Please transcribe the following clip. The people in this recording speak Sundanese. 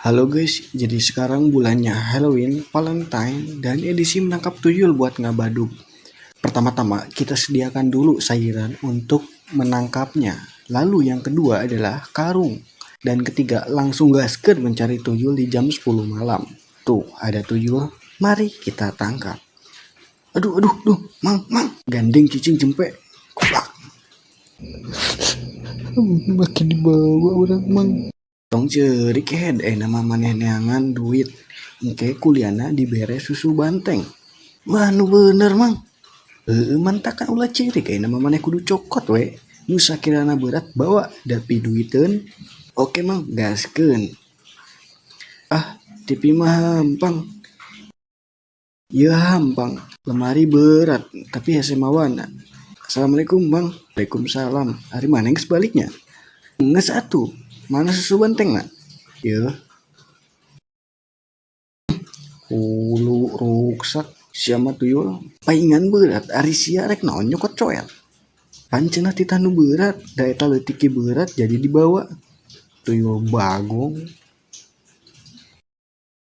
Halo guys, jadi sekarang bulannya Halloween, Valentine, dan edisi menangkap tuyul buat ngabadug. Pertama-tama kita sediakan dulu sayuran untuk menangkapnya. Lalu yang kedua adalah karung. Dan ketiga, langsung gaskeun mencari tuyul di jam 10 malam. Tuh, ada tuyul, mari kita tangkap. Aduh, aduh, aduh, mang, mang, gandeng cicing jempe. Kuplak. Makin dibawa urang, Mang. Tong ceurik head nama maneh neangan duit. Engke kuliahna dibere susu banteng. Wah, nu bener, Mang. Heueuh, mantakan ulah ceurik, ayeuna mah maneh kudu cokot we. Nu sakirana berat bawa da piduiteun. Oke, Mang, gaskeun. Ah, TV mah hampang. Ieu hampang, lemari berat tapi hese mawana. Assalamualaikum, Bang. Waalaikumsalam. Ari maneh geus baliknya? Geus atuh. Mana susu bantengna? Yeuh. Hulu ruksak sia mah, tuyul. Paingan berat, ari sia rek naon nyokot coel? Pan cenah titah nu berat, da eta leutik ge berat jadi dibawa. Tuyul bagong.